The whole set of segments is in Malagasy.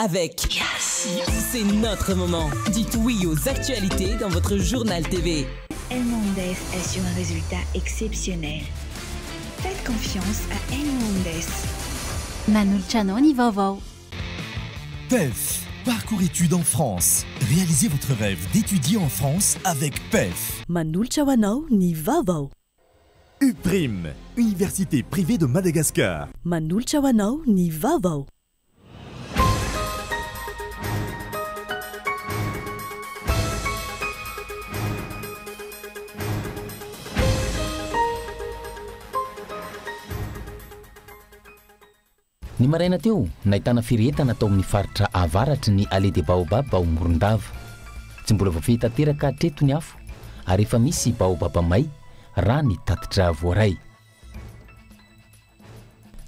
Avec C'est notre moment. Dites oui aux actualités dans votre journal TV. Elmondes assure un résultat exceptionnel. Faites confiance à Elmondes. Manolotra anao ny vaovao. PEF, parcours études en France. Réalisez votre rêve d'étudier en France avec PEF. Manolotra ho anao ny vaovao. UPRIM, Université privée de Madagascar. Manolotra ho anao ny vaovao. Ny maraina teo, nahitana firehetana tao amin'ny faritra avaratry ny Allée des Baobabs ao Morondava. Tsy mbola voafehy tanteraka hatreto ny afo ary efa misy baobab may raha ny tatitra voaray.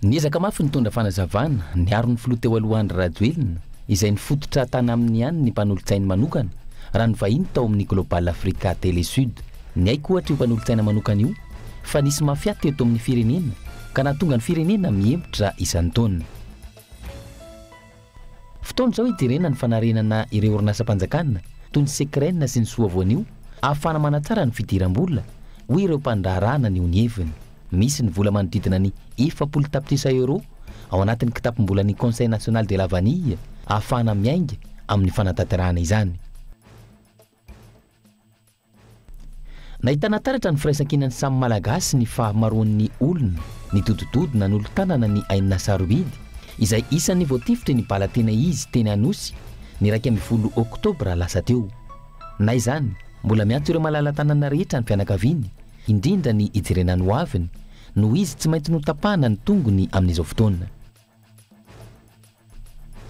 Niezaka mafy nitondra fanazavana niaro ny filoha teo aloha Andry Rajoelina, izay nifototra tany aminy ihany ny mpanolotsainy manokana, raha nivahiny tao amin'ny Global Africa Télé Sud. Niaiky ohatra io mpanolotsaina manokana io fa nisy mafia teto amin'ny firenena ka nahatonga ny firenena mihemotra isan-taona. Fotoana izao hijerena ny fanarenana ireo orinasam-panjakana toy ny Secren sy ny Soa Voanio ahafahana manatsara ny fidiram-bola, hoy ireo mpandraharaha naneho ny heviny. Misy ny vola manodidina ny 40 tapitrisa euros ao anatin'ny kitapom-bolan'ny Conseil national de la vanille ahafahana miainga amin'ny fanatanterahana izany. Nahitana taratra ny firaisankinan'ny samy Malagasy ny fahamaroan'ny olona nidodododo nanolo-tanana ny aina sarobidy izay isan'ny voatifitry ny bala tena izy teny Anosy ny 11 oktobra lasa teo. Na izany, mbola miantso ireo malala-tanana rehetra ny fianakaviany, indrindra ny hijerena ny hoaviny, noho izy tsy maintsy notapahana ny tongony amin'izao fotoana.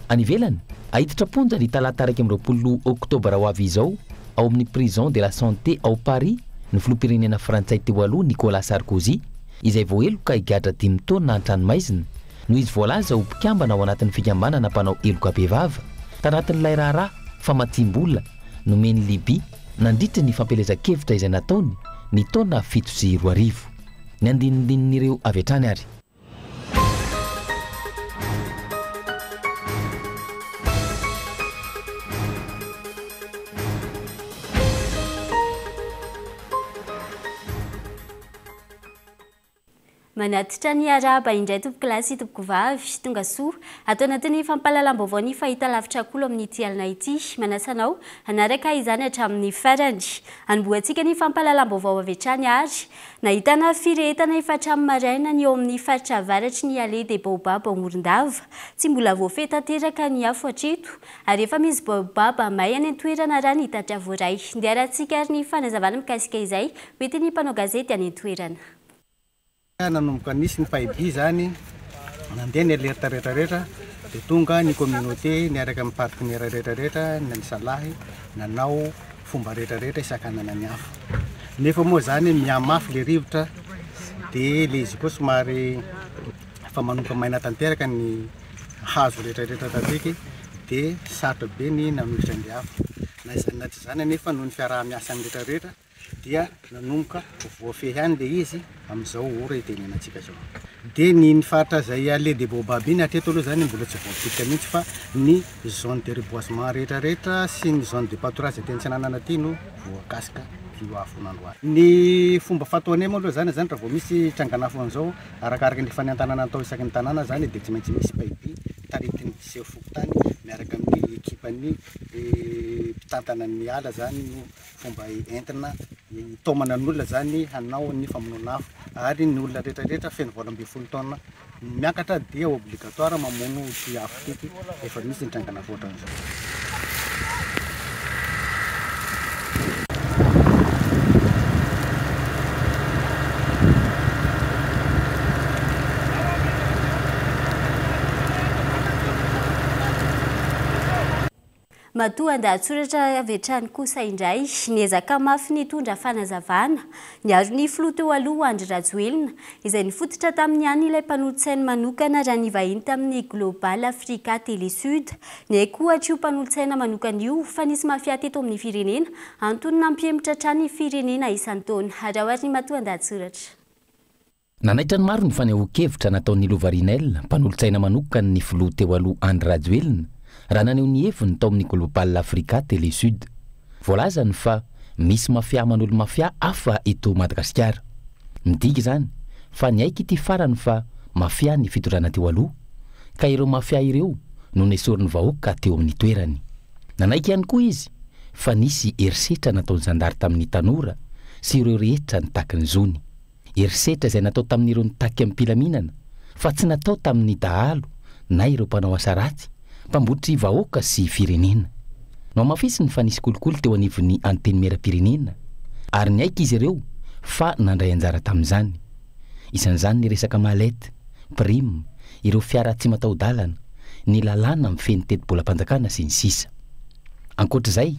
Any ivelany, haiditra am-ponja ny talata 21 oktobra ho avy izao ao amin'ny Prison de la Santé ao Paris ny filoham-pirenena frantsay teo aloha Nicolas Sarkozy, izay voaheloka higadra dimy taona an-tranomaizina noho izy voalaza ho mpikambana ao anatin'ny fikambanana mpanao heloka bevava tanatin'ilay raharaha famatsiam-bola nomen'i Libya nandritry ny fampielezan-kevitra izay nataony ny taona 2007. Ny andinindinin'ireo avy hatrany ary. Manatitra ny arahaba indray tompokolahy sy tompokovavy, tonga soa ato anatin'ny fampahalalam-baovao ny fahitalavitra Kolo amin'ity alina ity. Manasa anao hanaraka izany hatramin'ny farany. Hanombohantsika ny fampahalalam-baovao avy hatrany ary Nahitana firehetana efa hatramin'ny maraina ny eo amin'ny faritra avaratry ny Allée des Baobabs ao Morondava. Tsy mbola voafehy tanteraka ny afo hatreto ary efa misy baobab may any an-toerana raha ny tatitra voaray. Ndeha arahantsika ary ny fanazavana mikasika izay hoentin'ny mpanao gazety any an-toerana. Nanomboka nisy ny Paibi izany, nandeha ny alerte rehetra rehetra dia tonga ny communauté niaraka amin'ny partenaire rehetra rehetra nisalahy nanao fomba rehetra rehetra hisakanana ny afo. Nefa moa zany mihamafy le rivotra de le izy koa somary efa manomboka maina tanteraka ny hazo rehetra rehetra tatiky de sarotra be ny nanohitra ny afo. Na izany na tsy izany anefa noho ny fiaraha-miasan'ny rehetra rehetra dia nanomboka voafehy ihany le izy amin'izao ora itenenantsika izao. Dia ny ny faritra izay Allée des Baobabs iny hatreto aloha izany mbola tsy voakitika mihitsy fa ny zone de reboisement rehetra rehetra sy ny zone de pâturage aty Antsinanana aty no voakasika io afo nandroany. Ny fomba fataonay moa aloha izany izany raha vao misy trangan'afo an'izao arakaraka ny fanentanana atao isaky ny tanàna izany dia tsy maintsy misy paibi taritin'ny sefo fokontany miaraka amin'ny ekipan'ny mpitantana ny ala izany no fomba entina hitaomana ny olona izany hanao ny famonoana afo ary ny olona rehetra rehetra feno 18 taona miakatra dia obligatoire mamono ity afo ity efa misy ny trangana afo ohatran'izao. Matoa an-dahatsoratra avy hatrany kosa indray, niezaka mafy nitondra fanazavana, niaro ny filoha teo aloha Andry Rajoelina, izay nifototra tamin'ny ihany ilay mpanolotsainy manokana raha nivahiny tamin'ny Global Africa Télé Sud. Niaiky ohatra io mpanolotsaina manokana io fa nisy mafia teto amin'ny firenena, antony nampihemotra hatrany ny firenena isan-taona. Araho ary ny matoa an-dahatsoratra. Nanaitra ny maro ny fanehoan-kevitra nataon'i Lova Rinel, mpanolotsaina manokan'ny filoha teo aloha Andry Rajoelina, raha naneho ny heviny tao amin'ny Global Africa Télé Sud. Voalazany fa misy mafia manolo mafia hafa eto Madagasikara. Midika izany fa niaiky ity farany fa mafia ny fitondrana teo aloha, ka ireo mafia ireo no nesorin'ny vahoaka teo amin'ny toerany. Nanaiky ihany koa izy fa nisy herisetra nataon'ny zandary tamin'ny tanora sy ireo rehetra nitaky ny zony. Herisetra izay natao tamin'ireo nitaky amim-pilaminana fa tsy natao tamin'ny dahalo na ireo mpanao asa ratsy, mpambotry vahoaka sy firenena. Nohamafisiny fa nisy kolikoly teo anivon'ny Antenimierampirenena ary niaiky izy ireo fa nandray anjara tamin'izany. Isan'izany ny resaka mallette, prime, ireo fiara tsy mataho-dalana, ny lalàna mifehy ny tetibolam-panjakana sy ny sisa. Ankoatra izay,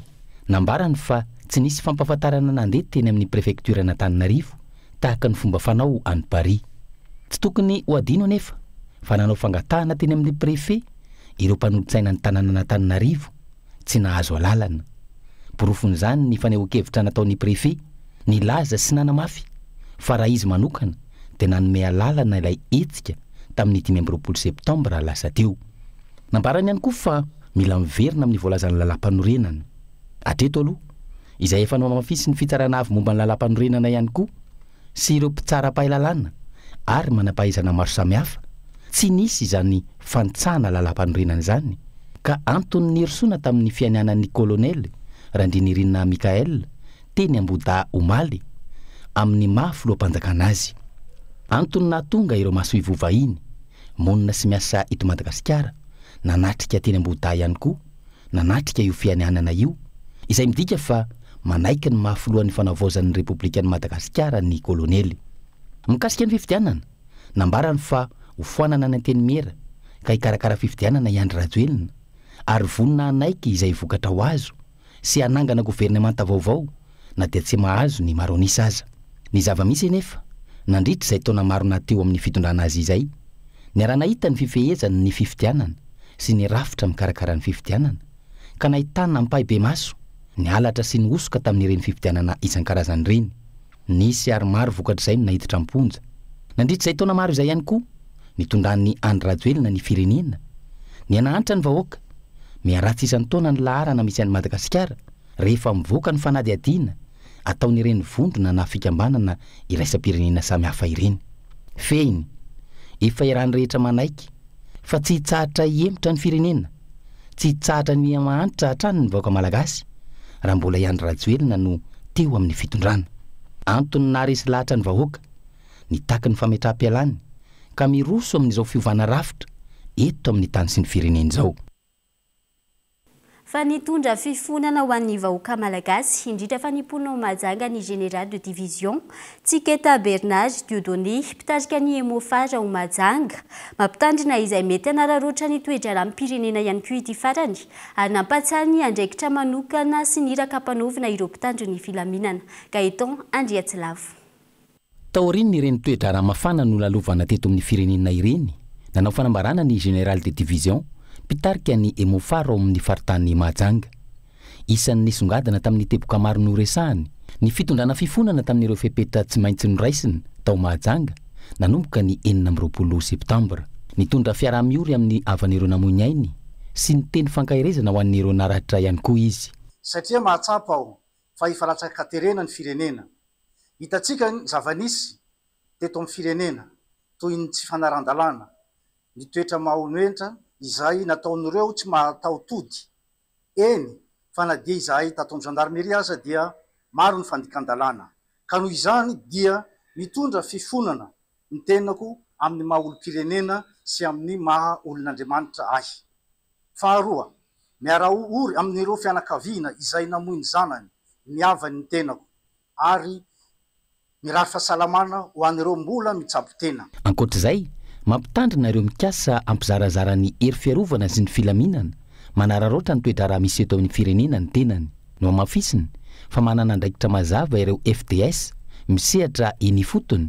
nambarany fa tsy nisy fampahafantarana nandeha teny amin'ny prefektioran'Antananarivo tahaka ny fomba fanao any Paris. Tsy tokony ho adino anefa fa nanao fangatahana teny amin'ny préfet ireo mpanolotsaina ny tanànan'Antananarivo tsy nahazo alalana. Porofon'izany ny fanehoan-kevitra nataon'ny préfet nilaza sy nanamafy fa raha izy manokana dia nanome alalana ilay hetsika tamin'ny 25 septambra lasa teo. Nambarany ihany koa fa mila miverina amin'ny voalazan'ny lalàmpanorenana. Hatreto aloha, izay efa nohamafisin'ny Fitsarana Avo momba ny Lalàmpanorenana ihany koa sy ireo mpitsara mpahay lalàna ary manam-pahaizana maro samihafa, tsy nisy izany fanitsahana lalàmpanorenana izany ka antony nirosoana tamin'ny fianianan'ny Kolonely Randrianirina Michaël teny Ambohidahy omaly, amin'ny maha filoham-panjakana azy. Antony nahatonga ireo masoivoho vahiny, monina sy miasa eto Madagasikara, nanatrika teny Ambohidahy ihany koa, nanatrika io fianianana io, izay midika fa manaiky ny maha filohan'ny fanavaozan'ny Repoblikan'i Madagasikara ny kolonely. Mikasika ny fifidianana, nambarany fa hofoanana ny Antenimiera ka hikarakara fifidianana i Andry Rajoelina, ary vonona hanaiky izay vokatra ho azo sy hanangana governemanta vaovao na dia tsy mahazo ny maro an'isa aza. Ny zava-misy anefa, nandritra izay taona maro naha teo amin'ny fitondrana azy izay, niaraha-nahita ny fifehezany ny fifidianana sy ny rafitra mikarakara ny fifidianana, ka nahitana ampahibemaso ny halatra sy ny hosoka tamin'ireny fifidianana isan-karazany ireny. Nisy ary maro vokatr'izay no naiditra am-ponja. Nandritra izay taona maro izay ihany koa, nitondran'i Andry Rajoelina ny firenena. Nihanahantra ny vahoaka. Miharatsy isan-taona ny laharana misy an'i Madagasikara rehefa mivoaka ny fanadihadiana ataon'ireny vondrona na fikambanana iraisam-pirenena samihafa ireny. Fehiny, efa iarahan'ny rehetra manaiky fa tsy hitsahatra hihemotra ny firenena, tsy hitsahatra ny hihamahantra hatrany ny vahoaka malagasy raha mbola i Andry Rajoelina no teo amin'ny fitondrana. Antony naharesy lahatra ny vahoaka, nitaky ny fametraham-pialany ka miroso amin'izao fiovana rafitra eto amin'ny tany sy ny firenena izao. Fa nitondra fifonana ho an'ny vahoaka malagasy, indrindra fa ny mponina ao Mahajanga ny Général de Division, Tsiketa Bernard Dieudonné, mpitarika ny Emmo-Far ao Mahajanga. Mampitandrina izay mety hanararaotra ny toe-draharaham-pirenena ihany koa ity farany, ary nampahatsiahy ny andraikitra manokana sy ny iraka ampanaovina ireo mpitandro ny filaminana. Gaëtan Andriatsilavo. Taorian'ireny toe-draharaha mafana nolalovana teto amin'ny firenena ireny, nanao fanambarana ny Général de Division, mpitarika ny Emmo-Far ao amin'ny faritany Mahajanga. Isan'ny nisongadina tamin'ny teboka maro noresahany, ny fitondrana fifonana tamin'ireo fepetra tsy maintsy noraisina tao Mahajanga nanomboka ny 26 septambra. Nitondra fiaraha-miory amin'ny havan'ireo namoy ny ainy sy ny teny fankaherezana ho an'ireo naratra ihany koa izy. Satria mahatsapa aho fa efa latsaka-katerena ny firenena. Hitantsika ny zava-nisy teto amin'ny firenena, toy ny tsy fanaran-dalàna, ny toetra mahonentra izay nataon'ireo tsy mahataho-tody, eny fa na dia izahay tato amin'ny gendarmerie aza dia maro ny fandikan-dalàna, ka noho izany dia mitondra fifonana ny tenako amin'ny maha olom-pirenena sy amin'ny maha olon'Andriamanitra ahy. Faharoa, miara-ory amin'ireo fianakaviana izay namoy ny zanany, ny havany ny tenako. ary mirary fahasalamana ho an'ireo mbola mitsabo tena. Ankoatra izay, mampitandrina ireo mikasa hampizarazara ny hery fiarovana sy ny filaminana, manararaotra ny toe-draharaha misy eto amin'ny firenena ny tenany. Nohamafisiny fa manana andraikitra mazava ireo FDS misehatra eny ifotony,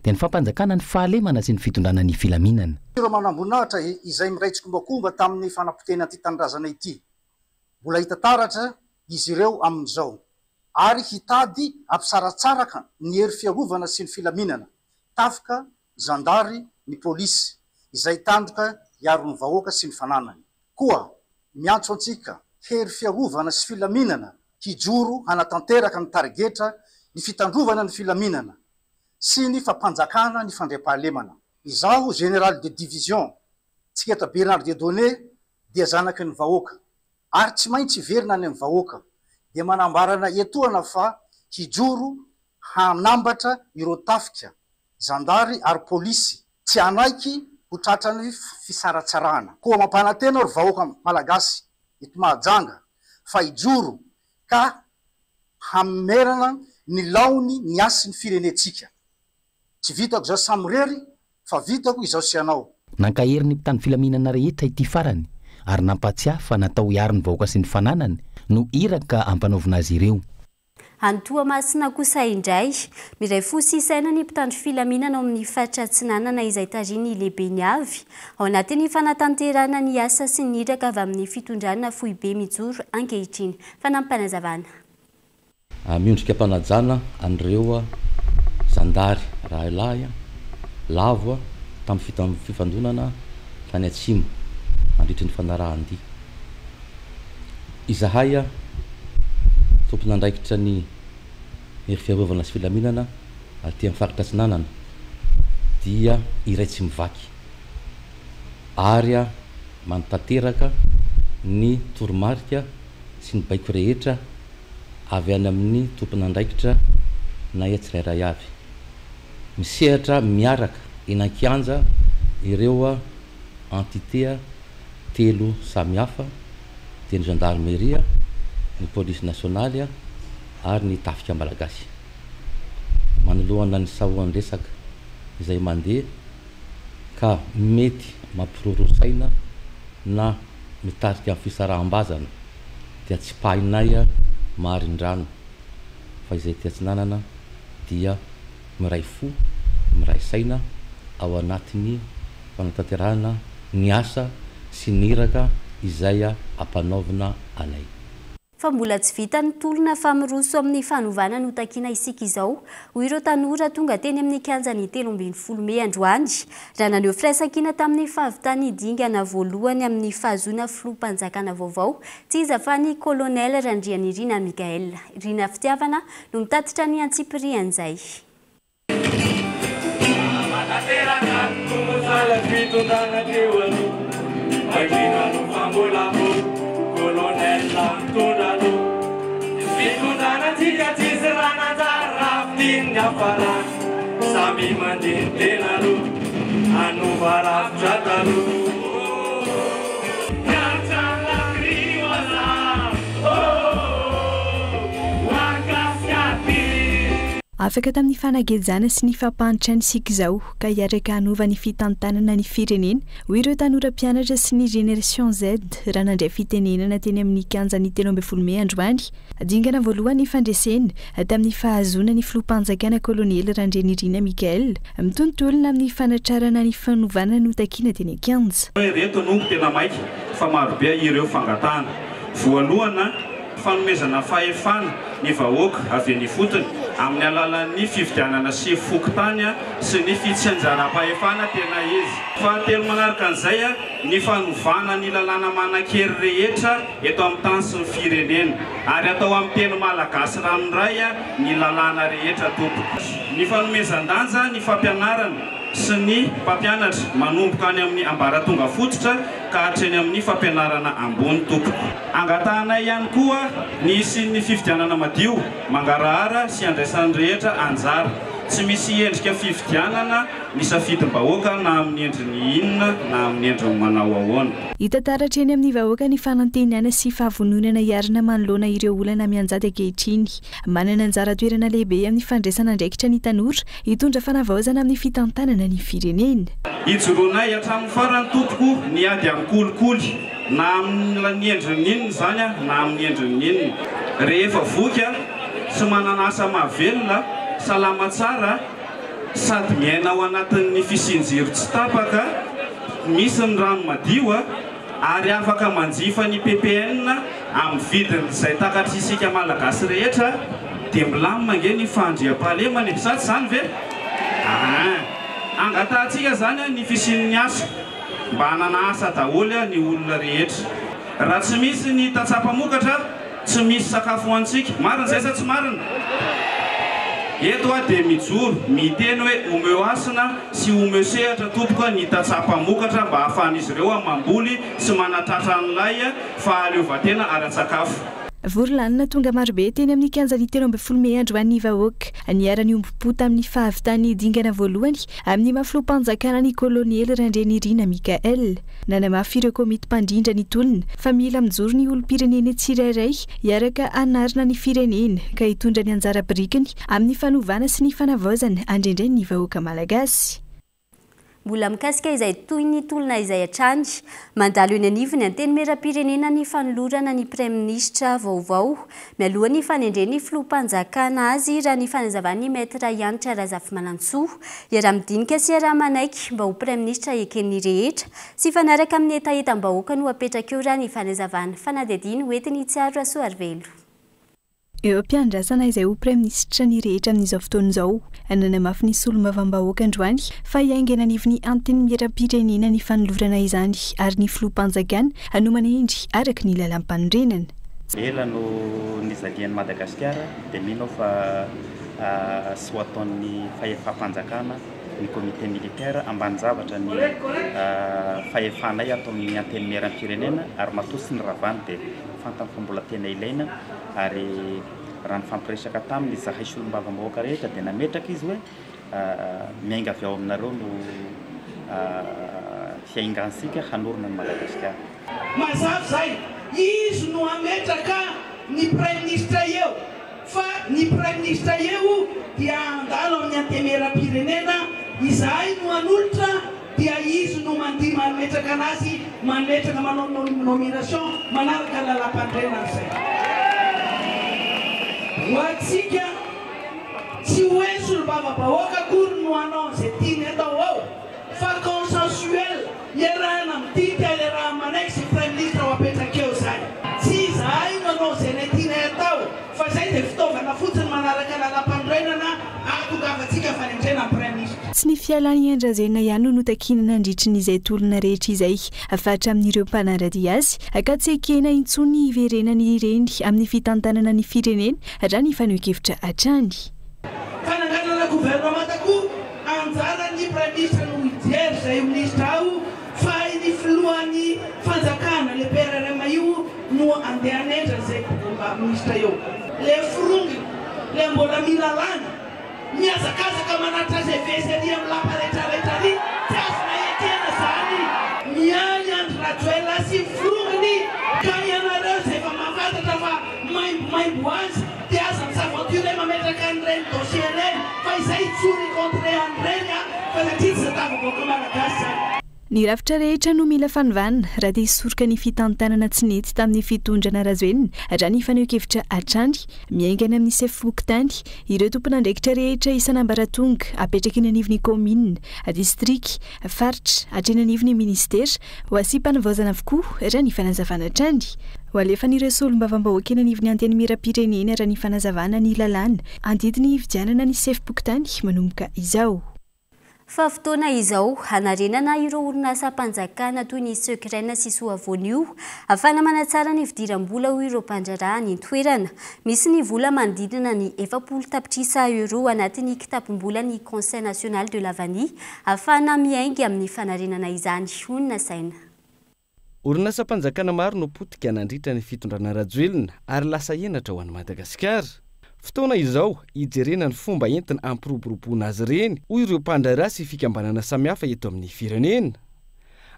dia ny fampanjakana ny fahalemana sy ny fitondrana ny filaminana. Ireo manamboninahitra izay miray tsikombakomba tamin'ny fanapotehana ity tanindrazana ity. Mbola hita taratra izy ireo amin'izao ary hitady hampisaratsaraka ny hery fiarovana sy ny filaminana, tafika, zandary, ny polisy, izay tandroka hiaro ny vahoaka sy ny fananany. Koa, Miantso antsika, hery fiarovana sy filaminana, hijoro hanatanteraka ny tarigetra ny fitandrovana ny filaminana sy ny fampanjakana ny fandriampahalemana. Izaho Général de Division Tsiketa Bernard Dieudonné dia zanaky ny vahoaka ary tsy maintsy hiverina any amin'ny vahoaka dia manambarana etoana fa hijoro hanambatra ireo tafika, zandary ary polisy tsy hanaiky ho tratran'ny fisaratsarahana. Koa mampanantena aho ry vahoaka Malagasy eto Mahajanga fa hijoro ka hamerana ny laony ny hasin'ny firenentsika. Tsy vitako izaho samirery fa vitako izaho sy ianao. Nankahery ny mpitandro filaminana rehetra ity farany ary nampahatsiahy fa natao hiaro ny vahoaka sy ny fananany no iraka ampanaovina azy ireo. Any Toamasina kosa indray, miray fo sy saina ny mpitandro filaminana ao amin'ny faritra Atsinanana izay tarihin'ny lehibeny avy, ao anatin'ny fanatanterahana ny asa sy ny iraka avy amin'ny fitondrana foibe mijoro ankehitriny. Fanampim-panazavana. Miondrika am-panajana an'ireo zandary rahalahy lavo tamin'ny fifandonana tany Atsimo nandritry ny fanarahan-dia. Izahay tompon'andraikitra ny hery fiarovana sy filaminana aty amin'ny faritra Atsinanana dia iray tsy mivaky ary manatanteraka ny toromarika sy ny baiko rehetra avy any amin'ny tompon'andraikitra nay tsirairay avy. Misehatra miaraka eny an-kianja ireo entité telo samihafa dia ny gendarmerie, ny polisy nasionaly ary ny tafika malagasy. Manoloana ny sahoan-dresaka izay mandeha ka mety mampiroroa saina na mitarika amin'ny fisaraham-bazana dia tsipahinay marindrano fa izay aty atsinanana dia miray fo, miray saina ao anatin'ny fanatanterahana ny asa sy ny iraka izay ampanaovina anay. Fa mbola tsy vita ny tolona fa miroso amin'ny fanovana no takiana isika izao, hoy ireo tanora tonga teny amin'ny kianjan'ny 13 mey androany, raha naneho firaisankina tamin'ny fahavitan'ny dingana voalohany amin'ny fahazoana filoham-panjakana vaovao, tsy iza fa ny Colonel Randrianirina Michaël. Rina Fitiavana no mitatitra ny antsipirian'izay. Afaka tamin'ny fanagejana sy ny fampahantrana isika izao ka hiaraka hanova ny fitantanana ny firenena, hoy ireo tanora mpianatra sy ny Génération Z raha nandray fitenenana teny amin'ny kianjan'ny 13 mey androany. Dingana voalohany ny fandresena tamin'ny fahazoana ny filoham-panjakana Kolonely Randrianirina Michael. Mitontolona amin'ny fanatrarana ny fanovana notakiana teny an-kianja. Ireto no tena maika fa marobe ireo fangatahana. Voalohana, fanomezana fahefana ny vahoaka avy eny ifotony amin'ny alalan'ny fifidianana sefo fokontany sy ny fitsinjaram-pahefana tena izy. Fahatelo manaraka an'izay, ny fanovana ny lalàna manan-kery rehetra eto amin'ny tany sy ny firenena ary atao amin'ny teny malagasy ranoray ny lalàna rehetra tompoko. Ny fanomezan-danja ny fampianarana sy ny mpampianatra manomboka any amin'ny ambaratonga fototra ka hatreny amin'ny fampianarana ambony tompoko. Angatahanay ihany koa ny hisian'ny fifidianana madio, mangarahara sy andraisan'ny rehetra anjara. Tsy misy endrika fifidianana ny safidim-bahoaka na amin'ny endriny inona na amin'ny endriny manao ahoana. Hita taratra eny amin'ny vahoaka ny fanantenana sy fahavononana hiarina manoloana ireo olana mianjady ankehitriny. Manana anjara toerana lehibe amin'ny fandraisana andraikitra ny tanora Hitondra fanavaozana amin'ny fitantanana ny firenena. Ijoroanay hatramin'ny farany tompoko ny ady amin'ny kolikoly na amin'ny endriny inona izany na amin'ny endriny inona. Rehefa voky sy manana asa mahavelona, salama tsara sady miaina ao anatin'ny fisian-jiro tsy tapaka, misy ny rano madio ary afaka manjifa ny ppn amin'ny vidiny izay takatr'isika Malagasy rehetra dia milamina ange ny fahandriampahalemana e! Sa tsy izany ve? Aa! Angatahantsika izany ny fisian'ny asa, mba hanana asa daholo ny olona rehetra. Raha tsy misy ny tantsaha mpamokatra, tsy misy sakafo ho antsika. Marina izay sa tsy marina? Eto aho dia mijoro, miteny hoe omeo hasina sy omeo sehatra tompoko ny tantsaha mpamokatra mba hahafahan'izy ireo mamboly sy manatratra an'ilay fahaleovantena ara-tsakafo. Vory lanona tonga marobe teny amin'ny kianjan'ny 13 mey androany ny vahoaka. Niara-niombom-po tamin'ny fahavitan'ny dingana voalohany amin'ny maha filoham-panjakana ny Kolonely Randrianirina Michaël. Nanamafy ireo komity mpandrindra ny tolona fa mila mijoro ny olom-pirenena tsirairay hiaraka hanarina ny firenena ka hitondra ny anjara birikiny amin'ny fanovana sy ny fanavaozana andrendren'ny vahoaka malagasy. Mbola mikasika izay toy ny tolona izay hatrany, mandalo eny anivon'ny Antenimierampirenena ny fanolorana ny Praiminisitra vaovao mialoha ny fanendren'ny filoham-panjakana azy raha ny fanazavan'ny Maître Hanitra Razafimanantsoa. Iaraha-midinika sy iaraha-manaiky mba ho Praiminisitra eken'ny rehetra sy hifanaraka amin'ny hetahetam-bahoaka no apetraka eo raha ny fanazavana. Fanadihadiana hoentin'i Tsiaro Rasoarivelo. Eo am-piandrasana izay ho Praiminisitra ny rehetra amin'izao fotoana izao. Nanamafy ny solombavambahoaka androany fa hiainga eny anivon'ny Antenimierampirenena ny fanolorana izany ary ny filoham-panjakana no manendry araka ny lalàmpanorenana. Ela no nijalian'i Madagasikara dia mino aho fa tsy ho ataon'ny fahefam-panjakana ny comité militaire ambanin-javatra ny fahefanay ato amin'ny Antenimierampirenena ary matoa tsy niravany dia fantany fa mbola tena ilaina ary raha nifampiresaka taminy izahay solombavambahoaka rehetra dia nametraka izy hoe miainga avy ao aminareo no hiaingantsika hanorina an'i Madagasikara. Mazava izay, izy no hametraka ny praiminisitra eo, fa ny praiminisitra eo dia handalo amin'ny antemieram-pirenena, izahay no hanolotra dia izy no mandia mametraka anazy, mametraka manao nomination manaraka ny lalàmpanorenana izay. Ho antsika, tsy hoe solombavambahoaka akory no hanao an'izay tiany atao ao fa consensuel, iarahana midinika, iaraha-manaiky izay praiminisitra ho apetraka eo izany. Tsy izahay no hanao izay nay tianay atao fa izay dia fitaovana fotsiny manaraka lalàmpanorenana ahatongavantsika fanendrena ny praiminisitra. Tsy ny fialan'i Andry Rajoelina ihany no notakiana nandritry ny izay tolona rehetra izay fa hatramin'ireo mpanara-dia azy ka tsy ekena intsony ny hiverenany ireny amin'ny fitantanana ny firenena raha ny fanehoan-kevitra hatrany. Fananganana governemanta koa anjaran'ny praiminisitra no mijery izay ho minisitra ao fa hay ny filohan'ny fanjakana, le PRRM io no andeha hanendry an'izay minisitra eo. Le forongony, le mbola mila lany. Mihazakazaka manatitra CV sy ary amin'ny lapa retraretra ary, tsy azonay ekena zany. Mialy Andry Rajoelina sy ny forongony ka ianareo izay efa mahafantatra fa maimbomaimbo ho azy dia aza mi-s'aventurer mametraka an'ireny dossier ireny fa izay hijoro hi-contrer an'ireny a fa satria tsy zatavambahoaka malagasy zany. Ny rafitra rehetra no mila fanovana raha te hisoroka ny fitantanana tsy nety tamin'ny fitondrana Rajoelina, raha ny fanehoan-kevitra hatrany. Miainga any amin'ny sefo fokontany, ireo tompon'andraikitra rehetra isan'ambaratonga apetraka eny anivon'ny kaominina, distrika, faritra, hatreny anivon'ny minisitera, ho asiam-panavaozana avokoa, raha ny fanazavana hatrany. Ho alefan'ireo solombavambahoaka eny anivon'ny Antenimierampirenena raha ny fanazavana ny lalàna andidiny hividianana ny sefom-pokontany manomboka izao. Fa fotoana izao hanarenana ireo orinasam-panjakana toy ny Secren sy Soavoanio ahafahana manatsara ny fidiram-bola hoy ireo mpandraharaha any an-toerana. Misy ny vola manodidina ny 40 tapitrisa euros anatin'ny kitapom-bolan'ny Conseil national de la vanille ahafahana miainga amin'ny fanarenana izany, hoy ny nasaina. Orinasam-panjakana maro no potika nandritra ny fitondrana Rajoelina ary lasa henatra ho an'i Madagasikara. Fotoana izao hijerena ny fomba entina hampiroboroboana azy ireny, hoy ireo mpandraharaha sy fikambanana samihafa eto amin'ny firenena.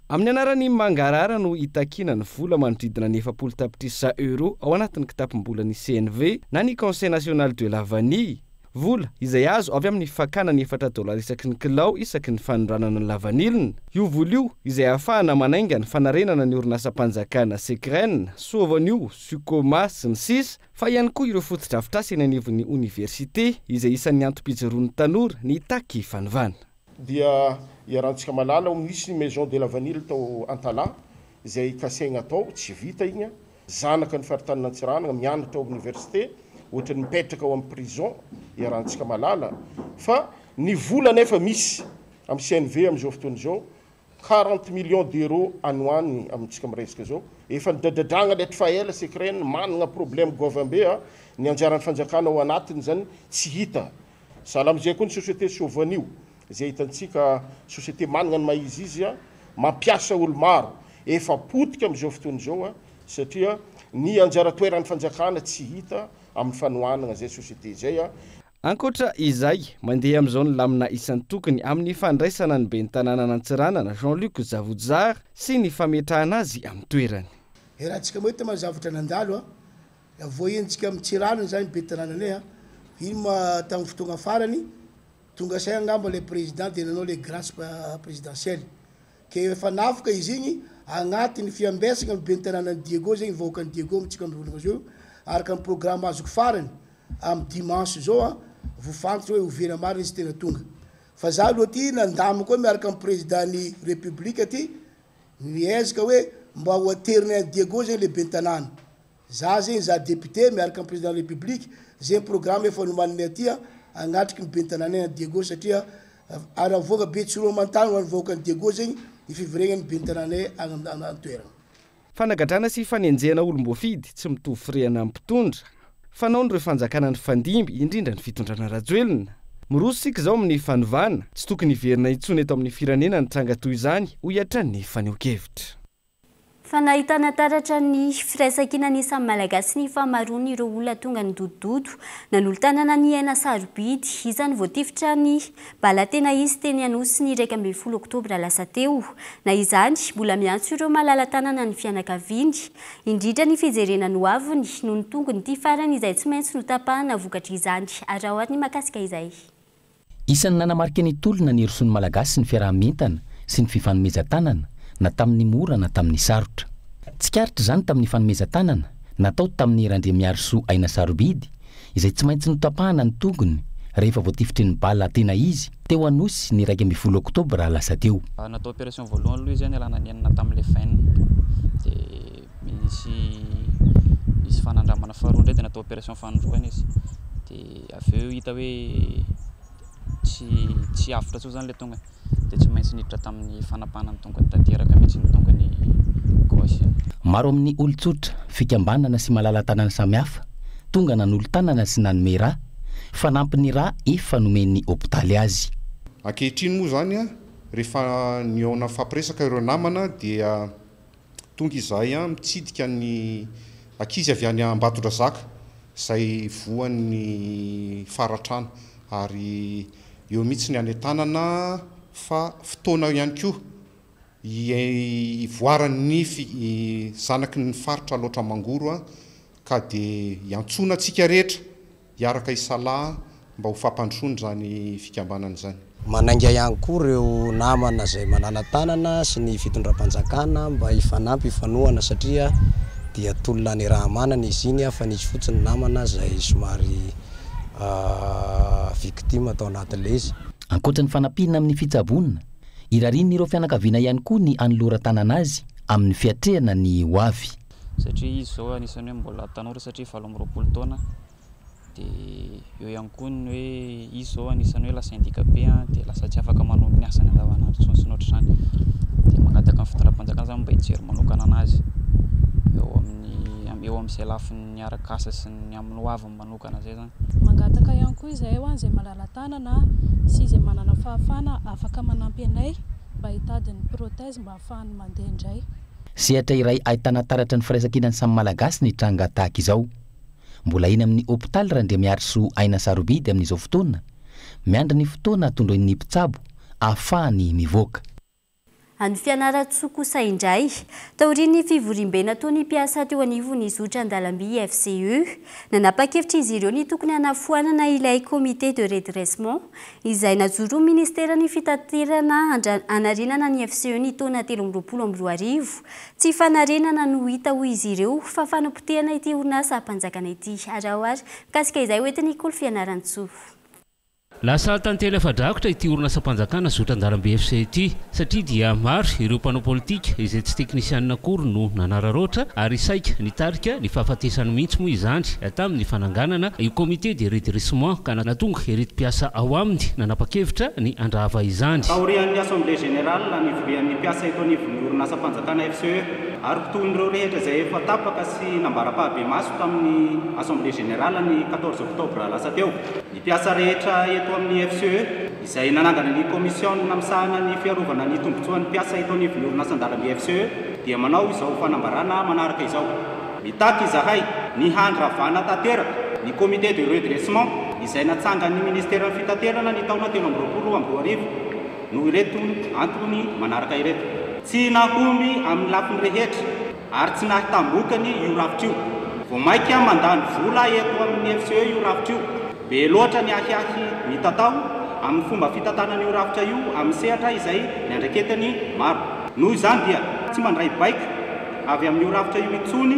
Amin'ny anaran'ny mangarahara no hitakiana ny vola manodidina ny 40 tapitrisa euros ao anatin'ny kitapom-bolan'ny CNV na ny Conseil national de la vanille. Vola izay azo avy amin'ny fakana ny efatra dolara isaky ny kilao isaky ny fanondranana ny lavanilina. Io vola io izay ahafahana manainga ny fanarenana ny orinasam-panjakana Secren, Soavonio, Sucoma, sy ny sisa Fa ihany koa ireo fotodrafitrasa eny anivon'ny oniversite izay isan'ny antom-pijoroan'ny tanora nitaky fanovana. Dia iarahantsika mahalala, nisy ny Maison de la Vanille tao Antalaha izay kasaigna atao, tsy vita igny. Zanaka ny faritanin'Antsiranana mianatra ao amin'ny université, ohatran'ny mipetraka ao amin'ny prison, iarahantsika mahalala fa ny vola anefa misy amin'ny CNV amin'izao fotoana izao. 40 millions d'euros any ho any amintsika miresaka izao. Efa nidradradragna letry fa ela Secren managna problème goavambe a, ny anjaran'ny fanjakana ao anatiny zany tsy hita. Sahala amizay koa ny société Sovanio izay hitantsika société managna ny maha izy izy a, mampiasa olo maro, efa potika amizao fotoana izao a, satria ny anjara toeran'ny fanjakana tsy hita amin'ny fanohanagna zay société zay a. Ankoatra izay, mandeha amin'izao ny lamina isan-tokony amin'ny fandraisana ny ben'ny tanànan'Antsiranana, Jean Luc Zavodizara, sy ny fametrahana azy amin'ny toerany. Iarahantsika mahita ma zavatra nandalo a, voahenjika amin'ny Tsiranana zany ben'ny tanànanay a, iny ma tamin'ny fotoagna farany tonga saina angamba le président de nanao le grâce présidentielle. Ke efa nafoka izy igny agnatin'ny fiambesagna ny ben'ny tanànan'i Diego zegny vahoakan'i Diego amintsika mivolagna zao araka ny programme azoko farany amin'ny dimanche zao a vo fantatra hoe oviana marina izy tena tonga fa za aloha ty nandamina koa miaraka amin'ny président ny république aty niezaka hoe mba ho aterina any Diego zegny le ben'ny tanàna Za zegny za député miaraka am président république zegny programme efa nomaninay aty a agnatriky ny ben'ny tanànay any Diego satria ary avoaka be tsy roa aman-tany ho an'ny vahoakan'i Diego zegny ny fiveregnan'ny ben'ny tanànay agny an-toeragna. Fanagadrana sy fanenjehana olom-boafidy tsy mitovy firehana amin'ny mpitondra. Fanaon'ireo fanjakana nifandimby, indrindra ny fitondrana Rajoelina. Miroso isika izao amin'ny fanovana, tsy tokony hiverina intsony eto amin'ny firenena ny tranga toy izany, hoy hatrany ny fanehoan-kevitra. Fa nahitana taratra ny firaisankinan'ny samy Malagasy ny fahamaroan'ireo olona tonga nidodododo nanolo-tanana ny aina sarobidy. Isan'ny voatifitra ny bala tena izy teny Anosy ny 11 oktobra lasa teo. Na izany, mbola miantso ireo malala-tanana ny fianakaviany, indrindra ny fijerena ny hoaviny noho ny tongon'ity farany izay tsy maintsy notapahana vokatr'izany. Araho ary ny mahakasika izay. Isan'ny nanamarika ny tolona nirosoan'ny Malagasy ny fiaraha-mientana sy ny fifanomezan-tanana na tamin'ny mora na tamin'ny sarotra. Tsikaritra izany tamin'ny fanomezan-tanana natao tamin'i Randriamiarisoa Aina Sarobidy izay tsy maintsy notapahana ny tongony rehefa voatifitry ny bala tena izy teo Anosy ny 11 oktobra lasa teo. Natao opération voalohany aloha izy nialana ny enina tamin'ilay veine dia nisy nisy fanandramana faharoa indray dia natao opération fanindroany izy dia Avy eo hita hoe tsy tsy avotra intsony zany ilay tongony dia tsy maintsy niditra tamin'ny fanapahana ny tongony tanteraka mihitsy ny tongony gauche. Maro amin'ny olon-tsotra, fikambanana sy malala-tanana samihafa tonga nanolo-tanana sy nanome rà, fanampin'ny rà efa nomen'ny hopitaly azy. Ankehitriny moa izany rehefa nihaona nifampiresaka ireo namana dia Tonga izahay mitsidika ny ankizy avy any Ambatondrazaka izay voan'ny faharatrana ary eo mihitsy ny hanentanana fa fotoana ihany koa hivoaran'ny zanaky ny faritra Alaotra Mangoro ka dia iantsoana antsika rehetra Hiaraka hisalahy mba ho fampandrosoana izany fikambanana izany. Manainga ihany koa ireo namana izay malala-tanana sy ny fitondram-panjakana mba hifanampy hifanohana satria dia tolona niaraha-manana izy iny fa nisy fotsiny namana izay somary victime tao anatin'ilay izy. Ankoatra ny fanampiana amin'ny fitsaboana, irarian'ireo fianakaviana ihany koa ny hanoloran-tanana azy amin'ny fiatrehana ny ho avy. Satria izy izao anisan'ny hoe mbola tanora satria 28 taona dia eo ihany koa ny hoe izy izao anisan'ny hoe lasa handicapé dia lasa tsy afaka manao ny asany andavanandro intsony sy ny ohatr'izany. Dia mangataka ny fitondram-panjakana izany mba hijery manokana an'azy eo amin'ny eo amin'izay lafiny arak'asa sy ny amin'ny hoaviny manokana izay izany. Mangataka ihany koa izahay ho an'izay malala-tanana sy izay manana fahafahana afaka manampy anay mba hitady ny prothèse mba hahafahany mandeha indray. Sehatra iray ahitana taratra ny firaisankinan'ny samy Malagasy ny tranga tahaka izao. Mbola eny amin'ny hopitaly Randriamiharisoa Aina Sarobidy amin'izao fotoana, miandry ny fotoana tondroin'ny mpitsabo ahafahany mivoaka. Any Fianarantsoa kosa indray, taorian'ny fivoriambe nataon'ny mpiasa teo anivon'ny zotra an-dalamby FCE, nanapa-kevitra izy ireo ny tokony hanafoanana ilay comité de redressement izay najoron'ny ministeran'ny fitaterana hanarenana ny FCE ny taona 2023. Tsy fanarenana no hita hoy izy ireo fa fanapotehana ity orinasam-panjakana ity. Araho ary mikasika izay hoentin'i Kolo Fianarantsoa. Lasa tantely afa-drakotra ity orinasam-panjakana zotran-dalambe FCE ity satria dia maro ireo mpanao politika izay tsy teknisianina akory no nanararaotra ary saika nitarika ny fahafatesany mihitsy moa izany tamin'ny fananganana io comité de redressement ka nahatonga ireto mpiasa ao aminy nanapa-kevitra ny handrava izany. Taorian'ny Assemblée Générale nivorian'ny mpiasa eto anivon'ny orinasam-panjakana FCE ary tohin'ireo rehetra izay efa tapaka sy nambara-pahabemaso tamin'ny Assemblée Générale ny 14 octobre lasa teo. Ny mpiasa rehetra eto amin'ny FCE, izay nanangana ny Kaomisiona misahana ny fiarovana ny tombontsoan'ny mpiasa eto anivon'ny orinasan-dalamby FCE, dia manao izao fanambarana manaraka izao. Mitaky izahay ny handravana tanteraka ny Comité de redressement izay natsangan'ny Ministeran'ny Fitaterana ny taona 2023 noho ireto antony manaraka ireto. Tsy nahomby amin'ny lafiny rehetra ary tsy nahitam-bokany io rafitra io. Vao mainka mandany vola eto amin'ny FCE io rafitra io. Be loatra ny ahiahy mitatao amin'ny fomba fitantanana io rafitra io amin'ny sehatra izay niandraiketany maro. Noho izany dia tsy mandray baiko avy amin'io rafitra io intsony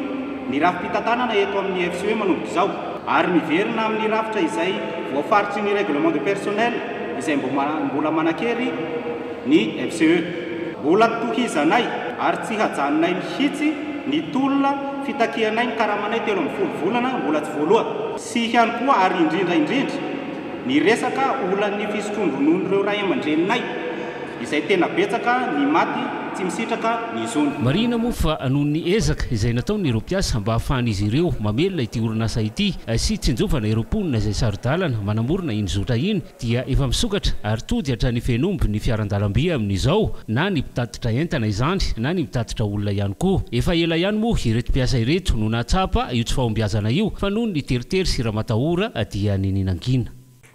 ny rafi-pitantanana eto amin'ny FCE manomboka izao ary miverina amin'ny rafitra izay voafaritry ny règlement de personnel izay mbola manan-kery ny FCE. Mbola tohizanay ary tsy hajanonay mihitsy ny tolona fitakianay ny karamanay 13 volana mbola tsy voaloa. Sy ihany koa ary indrindra indrindra ny resaka olan'ny fisotroan-dronon'ireo ray aman-dreninay izay tena betsaka ny maty tsy misitraka ny zony. Marihina moa fa noho ny ezaka izay nataon'ireo mpiasa mba hahafahan'izy ireo mamelona ity orinasa ity sy tsinjovana ireo mponina izay saro-dalana manamorona iny zotra iny dia efa misokatra ary tody hatrany Fenomby ny fiaran-dalamby amin'izao, na ny mpitatitra entana izany na ny mpitatitra olona ihany koa. Efa ela ihany moa ireto mpiasa ireto no nahatsapa io tsy fahombiazana io fa noho ny teritery sy ramatahora dia nini-nangina.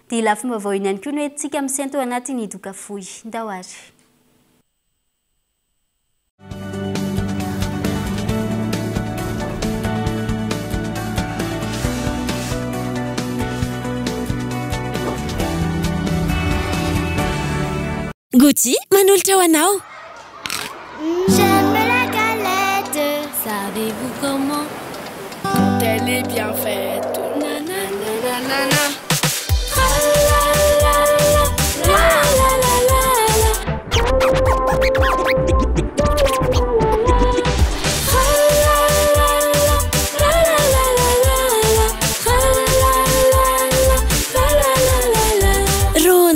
Dia lafim-baovao iny ihany koa no entintsika misento anatin'ny doka fohy. Ndao ary. Gouty manolotra ho anao. J'aime la galette, savez-vous comment? Quand elle est bien faite, nananana.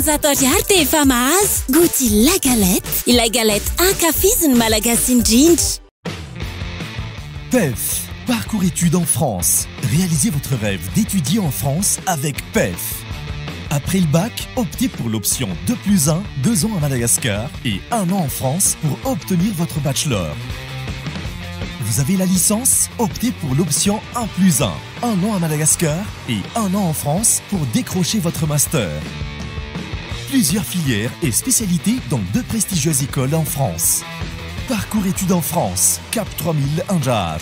200 ariary dia efa mahazo Gouty la galette, ilay galette ankafizin'ny Malagasy indrindra. PEF, parcours études en France. Réalisez votre rêve d'étudier en France avec PEF. Après le bac, optez pour l'option 2 plus 1, 2 ans à Madagascar et 1 an en France pour obtenir votre bachelor. Vous avez la licence? Optez pour l'option 1 plus 1, 1 an à Madagascar et 1 an en France pour décrocher votre master. Plusieurs filières et spécialités dans deux prestigieuses écoles en France. Parcours études en France, Cap 3000 Anjar.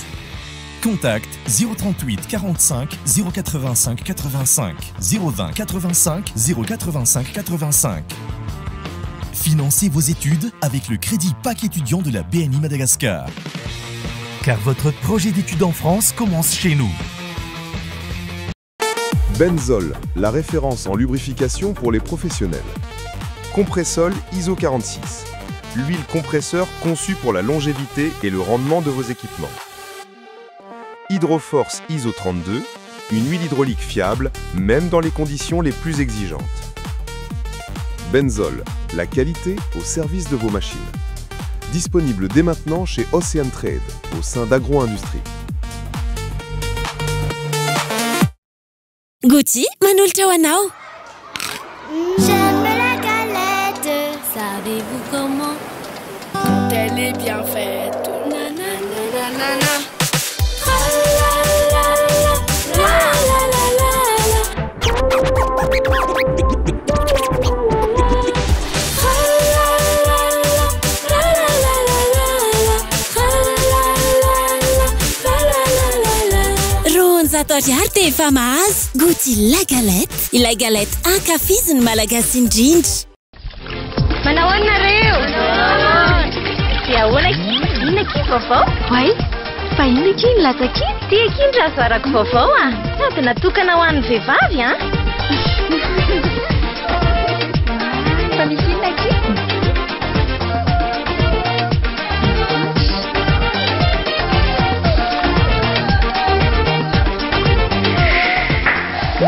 Contact 038 45 085 85 020 85 085 85. Financez vos études avec le crédit PAC étudiant de la BNI Madagascar. Car votre projet d'études en France commence chez nous. Benzol, la référence en lubrification pour les professionnels. Compressol ISO 46, l'huile compresseur conçue pour la longévité et le rendement de vos équipements. Hydroforce ISO 32, une huile hydraulique fiable, même dans les conditions les plus exigeantes. Benzol, la qualité au service de vos machines. Disponible dès maintenant chez Ocean Trade, au sein d'Agro-Industrie. Gouty manolotra ho anao. J'aime la galette, savez-vous comment? Quand elle est bien faite, nananana. 200 ariary dia efa mahazo Gouty la galette, ilay galette ankafizin'ny Malagasy indrindra. Manao ahoana nareo? Dia ahoana akia? Inona akia ny vaovao? Oay, fa inona akia ny latsaka iny? Ty akia ny razoarako vaovao a! Sady natokana ho an'ny vehivavy a!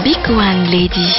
Big One Lady.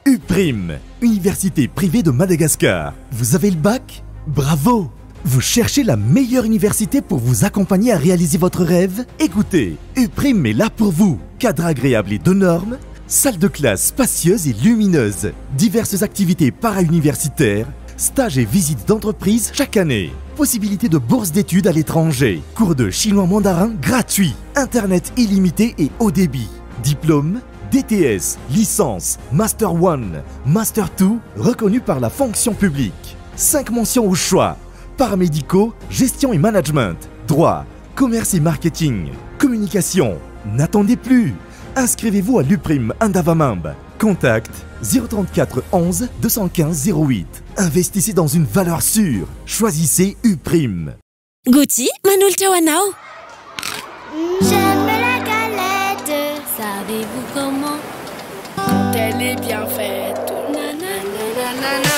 UPRIM, Université privée de Madagascar. Vous avez le bac Bravo Vous cherchez la meilleure université pour vous accompagner à réaliser votre rêve Écoutez, UPRIM est là pour vous. Cadre agréable et de normes, salle de classe spacieuse et lumineuse, diverses activités para-universitaires, stages et visites d'entreprise chaque année. Possibilité de bourse d'études à l'étranger, cours de chinois mandarin gratuit, internet illimité et haut débit, diplôme, DTS, licence, Master 1, Master 2, reconnu par la fonction publique. 5 mentions au choix. Paramédicaux, gestion et management, droit, commerce et marketing, communication. N'attendez plus. Inscrivez-vous à l'UPRIM Andavamamba. Contact 034 11 215 08. Investissez dans une valeur sûre. Choisissez UPRIM. Gouty manolotra ho anao. J'aime la galette, savez-vous comment? Quand elle est bien faite, nanananana.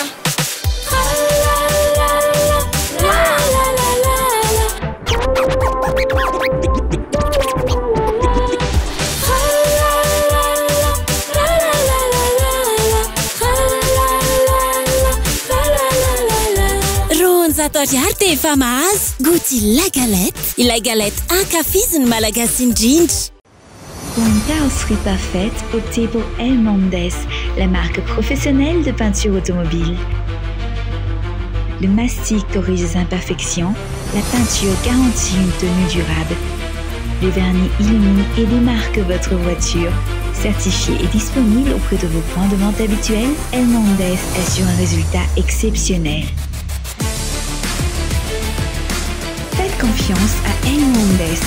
200 ariary dia efa mahazo Gouty la galette, ilay galette ankafizin'ny Malagasy indrindra. Pour une carrosserie parfaite, optez pour Elmondes, la marque professionnelle de peinture automobile. Le mastic corrige les imperfections, la peinture garantit une tenue durable. Le vernis illumine et démarque votre voiture. Certifié et disponible auprès de vos points de vente habituels, Elmondes assure un résultat exceptionnel. Faites confiance à Elmondes.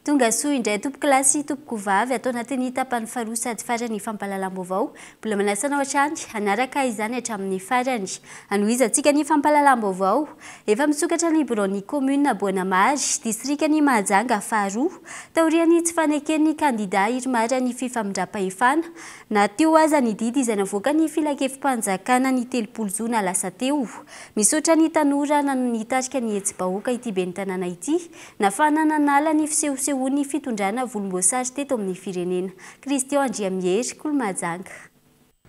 Tonga soa indray tompokolahy sy tompokovavy ato anatin'ny tapany faharoa sady farany fampahalalam-baovao. Mbola manasa anao hatrany hanaraka izany hatramin'ny farany. Hanohizantsika ny fampahalalam-baovao. Efa misokatra ny biraon'ny commune Boanamary, distrikan'i Mahajanga faharoa. Taorian'ny tsy faneken'ny kandida Irmar ny fifamindram-pahefana, na teo aza ny didy izay navoakan'ny filankevi-panjakana ny 30 jona lasa teo. Misaotra ny tanora nitarika ny hetsi-bahoaka ity ben'ny tanàna ity, nafana nanala ny fisehosehoan'ny fitondrana volomboasary teto amin'ny firenena. Christian Andriamihery, Kolo Mahajanga.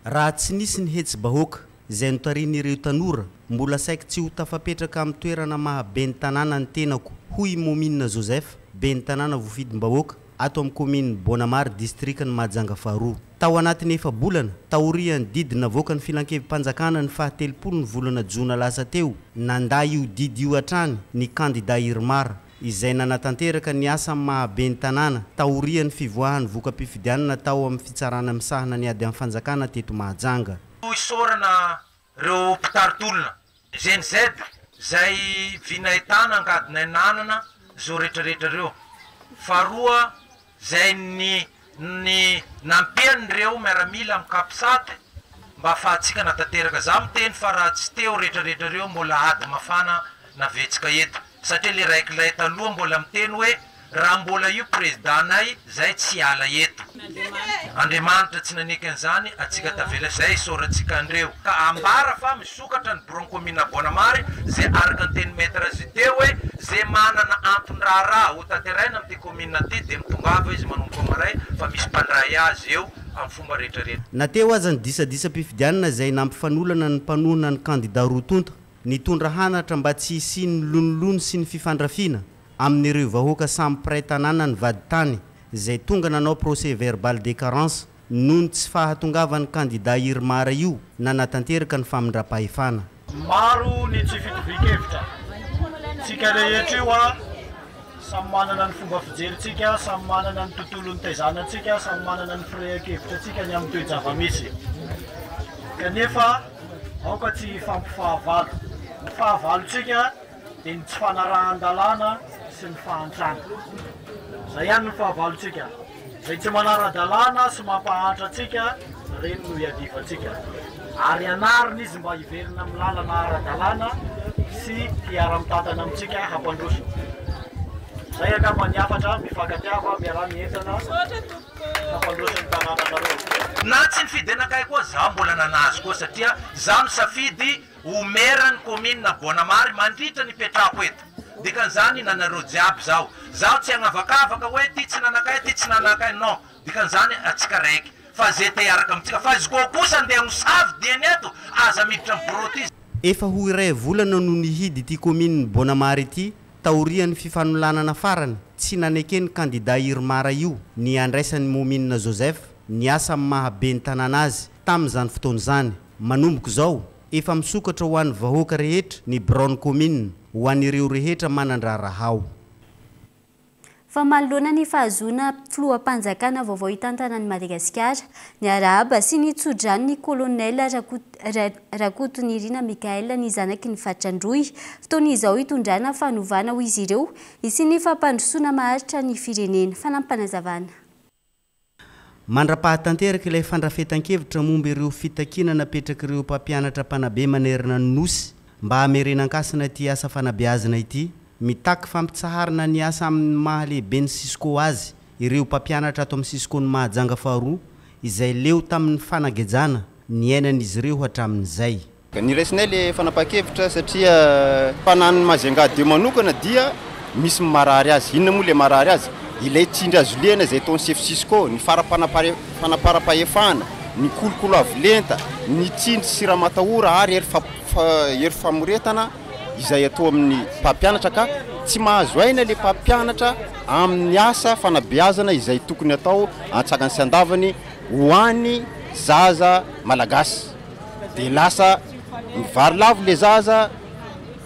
Raha tsy nisy ny hetsi-bahoaka izay notarihin'ireo tanora, mbola saiky tsy ho tafapetraka amin'ny toerana maha ben'ny tanàna ny tenako, hoy i Momina Joseph, ben'ny tanàna voafidim-bahoaka ato amin'ny kaominin'i Boanamary, distrikan'i Mahajanga faharoa. Tao anatin'ny efa-bolana, taorian'ny didy navoakan'ny filankevi-panjakana ny faha 30 ny volana jona lasa teo, nandà io didy io hatrany ny kandida Irmar, izay nanatanteraka ny asa maha ben'ny tanàna taorian'ny fivoahan'ny voka-pifidianana tao amin'ny fitsarana misahana ny ady amin'ny fanjakana teto Mahajanga. Isaorana ireo mpitari-tolona, Gen Z, izay vy nahitana angady nanana izao rehetrarehetra ireo. Faharoa, izay ny ny nampian'ireo miaramila amin'ny Capsat mba afahantsika natanteraka. Za miteny fa raha tsy teo rehetrarehetra ireo mbola ady mafana navetsika eto. Satria le raikilay taloha mbola miteny hoe raha mbola io président-nay zay tsy hiala eto. Andriamanitra tsy naneky an'izany atsika tavela zay isaorantsika anreo. Ka ambara fa misokatra ny bureau commune Boanamary zay araka ny teny maître Zite hoe ze manana anton-draharaha ho tanteraina amin'ity commune ty dia mitongava izy manomboka maray fa misy mpandray azy eo amin'ny fomba rehetra rehetra. Na teo aza ny disadisam-pifidianana izay nampifanolana ny mpanohana ny kandida roa tonta, nitondra hanatra mba tsy hisian'ny lonilony sy ny fifandrafiana amin'ireo vahoaka samy mpiray tanàna ny vadintany izay tonga nanao procès verbal de carence noho ny tsy fahatongavan'ny kandida Irmar io nanatanteraka ny famindram-pahefana. Maro ny tsy fitovian-kevitra. Tsika rehetra io a, samy manana ny fomba fijerintsika, samy manana ny tontolo nitaizana antsika, samy manana ny firehan-kevitra antsika ny amin'ny toe-java-misy. Kanefa aoka tsy hifampifahavalo. Ny fahavalontsika dia ny tsy fanarahan-dalàna sy ny fahantrana. Izay ihany no fahavalontsika. Izay tsy manara-dalàna sy mampahantra antsika, ireny no iadivantsika. Ary anarina izy mba hiverina amin'ny lalana ara-dalàna sy hiara-mitantana amintsika hampandroso. Zay angamba ny hafatra, mifankatiava, miaraha mientana, hampandroso ny tanànanareo. Na tsy nifidy anakahy koa zaho mbola nanazo koa satria zaho nisafidy ho maire ny commune Boanamary mandritra ny ipetrahako eto. Dikan'izany nanareo jiaby zaho. Zaho tsy hagnavakavaka hoe ty tsy nanakahy ty tsy nanakahy non. Dikan'izany atsika raiky fa ze te hiaraka amintsika fa izy koa kosa ndeha hosavy dieny eto aza miditra am bureau ty. Efa ho iray volana no nihidy ity kaominin'i Bonamary ity taorian'ny fifanolanana farany tsy naneken'ny kandida Irmar io ny handraisan'i Momina Joseph ny asa amin'ny maha ben'ny tanàna azy tamin'izany fotoana izany. Manomboka izao, efa misokatra ho an'ny vahoaka rehetra ny biraon'ny kaominina ho an'ireo rehetra manan-draharaha ao. Fa manoloana ny fahazoana filoham-panjakana vaovao hitantana an'i Madagasikara, niarahaba sy nitso-drano ny Kolonel Rakotonirina Michaël ny zanaky ny faritra Androy. Fotoana izao hitondrana fanovana hoy izy ireo, hisian'ny fampandrosoana maharitra ny firenena. Fanampim-panazavana. Mandra-pahatanteraka ilay fandrafetan-kevitra momba ireo fitakiana napetrak'ireo mpampianatra mpanabe manerana ny Nosy mba hamerenan-kasina ity asa fanabeazana ity, mitaky fampitsaharana ny asa amin'ny maha lehiben'ny Cisco azy ireo mpampianatra ato amin'ny Cisco-n'i Mahajanga faharoa izay leo tamin'ny fanagejana niainan'izy ireo hatramin'izay. Niraisinay le fanapahan-kevitra satria mpanan'ny Majunga deux manokana dia misy marary azy. Inona moa le marary azy? Ilay tsindry azo lena izay ataon'ny sefo Cisco, ny fara-panamparam-pahefana, ny kolokolo avo lenta, ny tsindry sy ramatahora ary hery hery famoretana izay atao amin'ny mpampianatra ka tsy mahazo aina le mpampianatra amin'ny asa fanabeazana izay tokony atao antsakany sy andavany ho an'ny zaza malagasy. de lasa mivary lavo le zaza,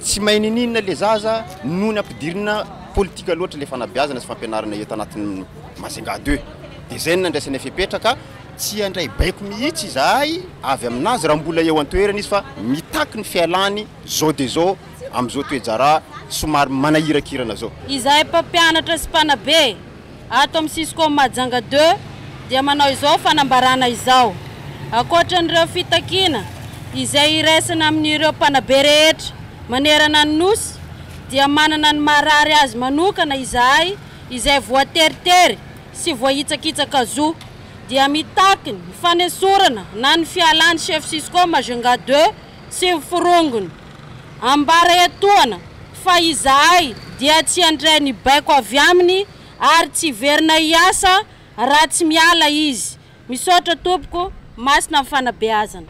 tsy mahay niniana le zaza noho ny ampidirina politika loatra le fanabeazana sy fampianarana eto anatin'ny Majunga deux. De zay no nandraisanay fepetra ka tsy handray baiko mihitsy izahay avy aminazy raha mbola eo an-toerana izy fa mitaky ny fialany zao de zao amin'izao toe-draharaha somary manahirakirana zao. Izahay mpampianatra sy mpanabe Ato amin'ny Cisco Mahajanga deux dia manao izao fanambarana izao, Ankoatran'ireo fitakiana izay iraisana amin'ireo mpanabe rehetra manerana ny Nosy dia manana ny marary azy manokana izahay izay voateritery sy voahitsakitsaka zo dia mitaky ny fanesorana na ny fialan'ny Chef Cisco Majunga deux sy ny forongony. Ambara etoana fa izahay dia tsy handray ny baiko avy aminy ary tsy hiverina hiasa raha tsy miala izy. Misaotra tompoko, masina ny fanabeazana.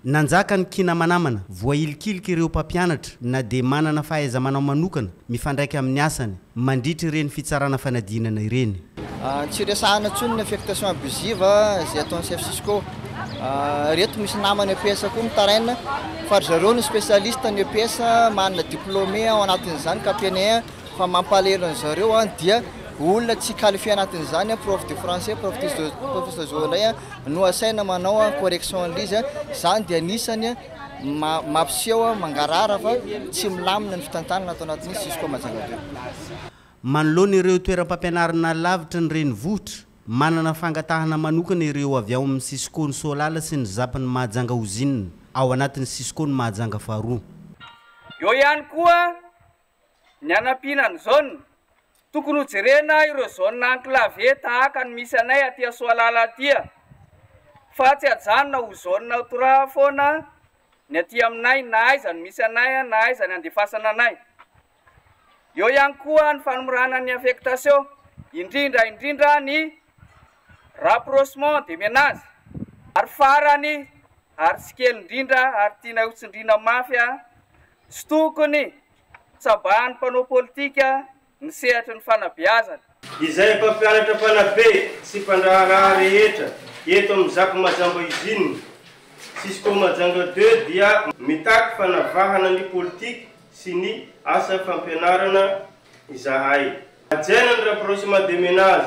Nanjaka ny kinamanamana, voahilikiliky ireo mpampianatra na dia manana fahaiza-manao manokana mifandraika amin'ny asany mandritra ireny fitsarana fanadinana ireny. Tsy resahana intsony ny affectation abusive izay ataon'ny chef Cisco. Ireto misy namana EPS koa mitaraina fa ry zareo no spécialiste ny EPS, manana diplômé ao anatin'izany ka ampianay fa mampalahelo an-dry zareo dia olona tsy qualifié anatin'izany, prof de français, prof de histo-géo indray no asaina manao correction an'ilay izy. Izany dia anisany mampiseho mangarahara fa tsy milamina ny fitantanana ato anatin'ny Cisco Majunga deux. Manoloana ireo toeram-pampianarana lavitra ny renivohitra, manana fangatahana manokana ireo avy ao amin'ny Cisco-n'i Soalala sy ny Zap-n'i Mahajanga Ozinina, ao anatin'ny Cisco-n'i Mahajanga faharoa. Eo ihany koa ny hanampiana ny zone. Tokony hojerena ireo zone enclavé tahaka ny misy anay aty Soalala aty fa tsy ajanona ho zone trois foana ny aty aminay na aiza no misy anay na aiza ny andefasana anay. Eo ihany koa ny fanomorana ny affectation, indrindra indrindra ny rapprochement des ménages. Ary farany ary tsy kely indrindra ary tianay ho tsindriana mafy, tsy tokony tsabahan'ny mpanao politika ny sehatry ny fanabeazana. Izay mpampianatra mpanabe sy mpandraharaha rehetra eto amin'ny Zap Majamba Usine, Cisco Majanga deux dia mitaky fanavahana ny politique sy ny asa fampianarana izahay. Hajaina ny rapprochement de ménage,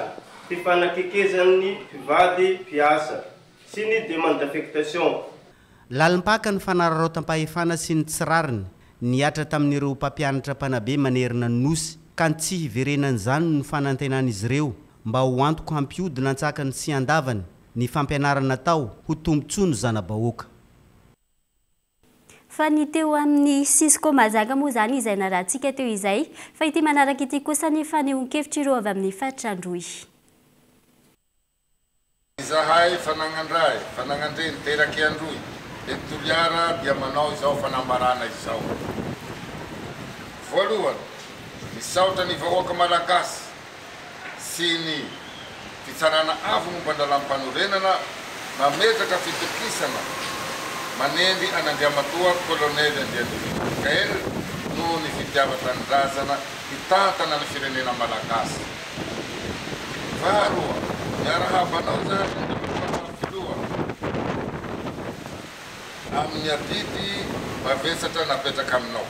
fifanakekezan'ny mpivady mpiasa, sy ny demande d'affectation. Lalim-paka ny fanararaotam-pahefana sy ny tsy rariny nihatra tamin'ireo mpampianatra mpanabe manerana ny Nosy ka ny tsy hiverenan'izany no fanantenan'izy ireo mba ho antoko hampihodina antsakany sy andavany ny fampianarana atao ho tombontsoa ny zana-bahoaka. Fa ny teo amin'ny Cisco Mahajanga moa izany izay narahantsika teo izay, fa ity manaraka ity kosa ny fanehoan-kevitr'ireo avy amin'ny faritra Androy. Izahay fanagnan-dray, fanagnan-dreny terak'i Androy, eto Toliara dia manao izao fanambarana izao. Voalohany, misaotra ny vahoaka Malagasy sy ny Fitsarana Avo momba ny Lalàmpanorenana nametraka fitokisana manendry an'Andriamatoa Kolonely Andrianirina Michaël noho ny fitiavan-tanindrazana hitantana ny firenena Malagasy. Faharoa, miarahaba anao izany Andriamatoa Filoha amin'ny adidy mavesatra napetraka aminao.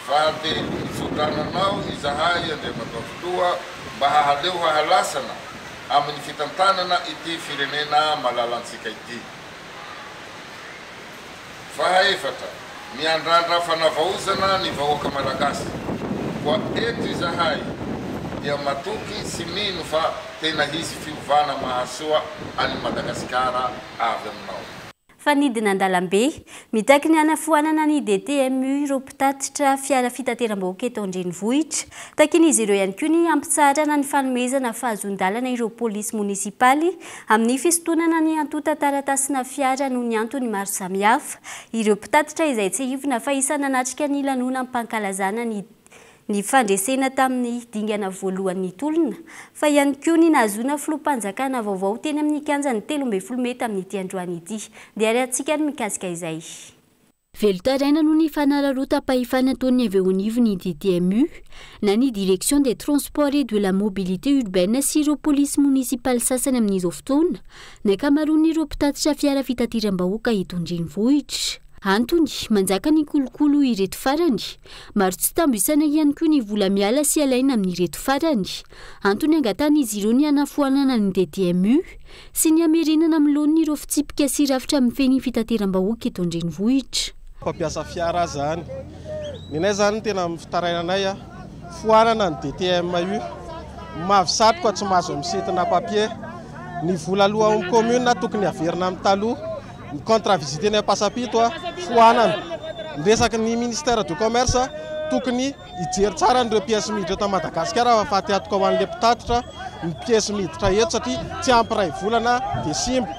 Fahatelo, mitsodrano anao izahay Andriamatoa Filoha mba hahaleo hahalasana amin'ny fitantanana ity firenena malalantsika ity. Fahaefatra, miandrandra fanavaozana ny vahoaka Malagasy. Koa eto izahay dia matoky sy mino fa tena hisy fiovana mahasoa an'i Madagasikara avy aminao. Fanidina an-dalambe. Mitaky ny hanafoanana ny DTMU ireo mpitatitra fiara fitateram-bahoaka eto an-drenivohitra. Takian'izy ireo ihany koa ny hampitsaharana ny fanomezana fahazoan-dalana ireo polisy monisipaly amin'ny fisintonana ny antontan-taratasina fiara noho ny antony maro samihafa. Ireo mpitatitra izay tsiahivina fa isan'ny nanatrika ny lanonam-pankalazana ny ny fandresena tamin'ny dingana voalohan'ny tolona, fa ihany koa ny nahazoana filoham-panjakana vaovao teny amin'ny kianjan'ny 13 mey tamin'ity androany ity. Dia arahantsika ny mikasika izay. Velon-taraina noho ny fanararaotam-pahefana ataon'ny avy eo anivon'ny DTMU, na ny Direction des Transports et de la Mobilité Urbaine sy ireo polisy monisipaly sasany amin'izao fotoana, ny ankamaroan'ireo mpitatitra fiara fitateram-bahoaka eto an-drenivohitra. Antony, manjaka ny kolikoly hoy ireto farany. Maro tsy tambo isaina ihany koa ny vola miala sy alaina amin'ireto farany. Antony angatahan'izy ireo ny hanafoanana ny DTMU sy ny hamerenana amin'ny laoniny ireo fitsipika sy rafitra mifehy ny fitateram-bahoaka eto an-drenivohitra. Mpampiasa fiara zany. Nenay zany tena fitarainanay a, foanana ny DTMU. Mavy satroka tsy mahazo misintona papier. Ny vola aloa ao amin'ny commune tokony haverina amin'ny taloha. Ny contre visite eny Ampasampito foanana. Ny resaky ny ministère du commerce tokony hijery tsara an'ireo pièces miditra eto Madagasikara fa faty antoka ho an'ilay mpitatitra ny pièces miditra eto satria tsy ampy iray volana dia simba.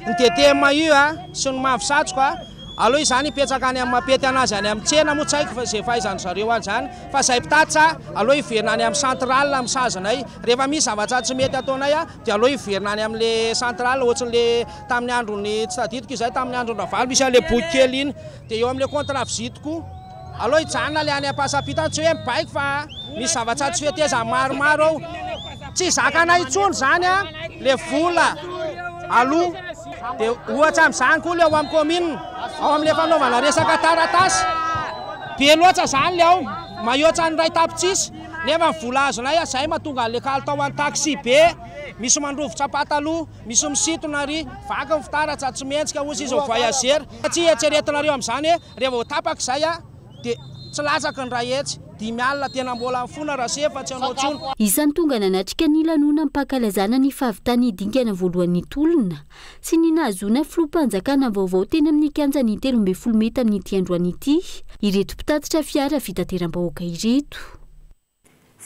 Ny DTMU sy ny mavo satroka aloha izany hipetraka any amin'ny mampety anazy any amin'ny tsena moa tsy haiko fa izay fahaizan-dry zareo an'izany fa izay mpitatitra aloha hiverina any amin'ny centrale amin'ny sazinay rehefa misy zavatra tsy mety ataonay dia aleo hiverina any amin'le centrale ohatrin'le tamin'ny andron'ny tsy tadidiko izay tamin'ny andron'ny Ravalo misy an'le boky kely iny dia eo amin'le contre visite koa aleo hijanona le any Ampasampita any tsy hoe mibaiko fa misy zavatra tsy fetezany maromaro ao tsy zakanay intsony izany a le vola aloha dia ohatra amin'izany koa le ao amin'ny commune ao amin'le fanaovana resaka taratasy be loatra izany le ao mahiotsa ny iray tapitrisa Nefa ny vola azonay zay mahatonga anle kalitao any taxi be, misy mandrovitra pataloha, misy misintona ary vaky ny fitaratra, tsy mendrika ozy izy voyager, tsy eritreretinareo amzany hoe rehefa vao tapaka izay de tsy latsaky ny 100, 50 tena mbola mifona rasefo fa tsy hanao tsony. Isan'ny tonga nanatrika ny lanonam-pankalazana ny fahavitan'ny dingana voalohan'ny tolona sy ny nahazoana filoham-panjakana vaovao teny amin'ny kianjan'ny 13 mey tamin'ity androany ity ireto mpitatitra fiara fitateram-bahoaka ireto.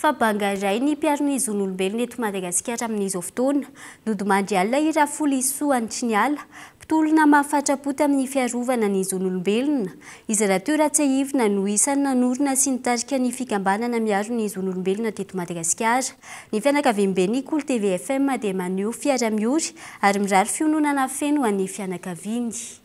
Fa banga iray ny mpiaro ny zon'olombelona eto Madagasikara amin'izao fotoana. Nodimandry alina i Rafolisoa Anitriniala, mpitolona mahafatra-po tamin'ny fiarovana ny zon'olombelona. Izy rahateo raha tsiahivina no isan'ny nanorina sy nitarika ny fikambanana miaro ny zon'olombelona teto Madagasikara. Ny fianakaviamben'ny Kolo TV FM dia maneho fiara-miory ary mirary fiononana feno ho an'ny fianakaviany.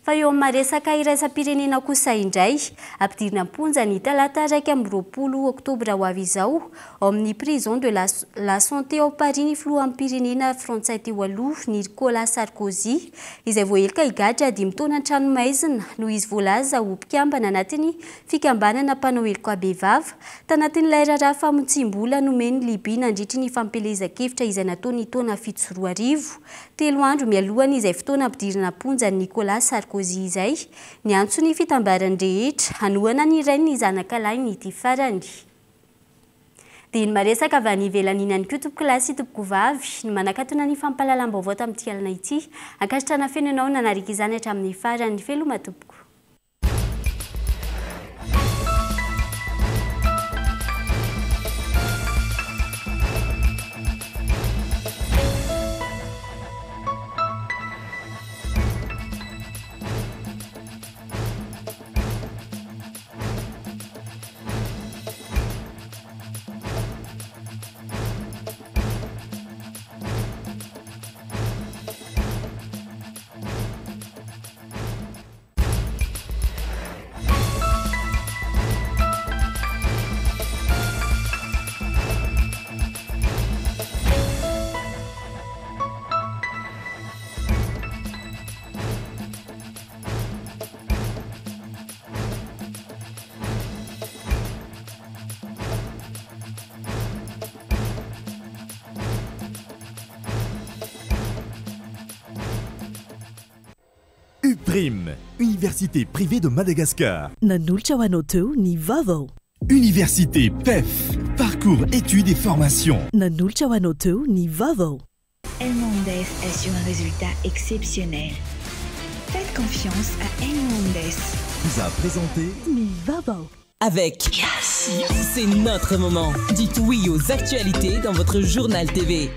Fa eo amin'ny maha-resaka iraisam-pirenena kosa indray, ampidirina am-ponja ny talata 21 oktobra ho avy izao, ao amin'ny prison de la la santé ao Paris ny filoham-pirenena frantsay teo aloha, Nicolas Sarkozy, izay voaheloka higadra dimy taona an-tranomaizina noho izy voalaza ho mpikambana anatin'ny fikambanana mpanao heloka bevava Tanatin'ilay raharaha famotsiam-bola nomen'i Libya nandritry ny fampielezan-kevitra izay natao ny taona 2007, telo andro mialohan'izay fotoana ampidirana am-ponja an'i Nicolas Sarkozy izay, niantso ny fitambaran'ny rehetra hanohana ny rainy ny zanakalahiny ity farany. Dia ny maresaka avy any ivelany iny ihany koa tompokolahy sy tompokovavy no manakatona ny fampahalalam-baovao tamin'ity alina ity. Ankasitrahana feno ianao nanaraka izany hatramin'ny farany. Veloma tompoko. Dream, université privée de Madagascar. Nanolotra ho anao teo ny vaovao. Université PEF, parcours études et formation. Nanolotra ho anao teo ny vaovao. Elmondes assure un résultat exceptionnel. Faites confiance à Elmondes. Vous a présenté ny vaovao. Avec Yes. C'est notre moment. Dites oui aux actualités dans votre journal TV.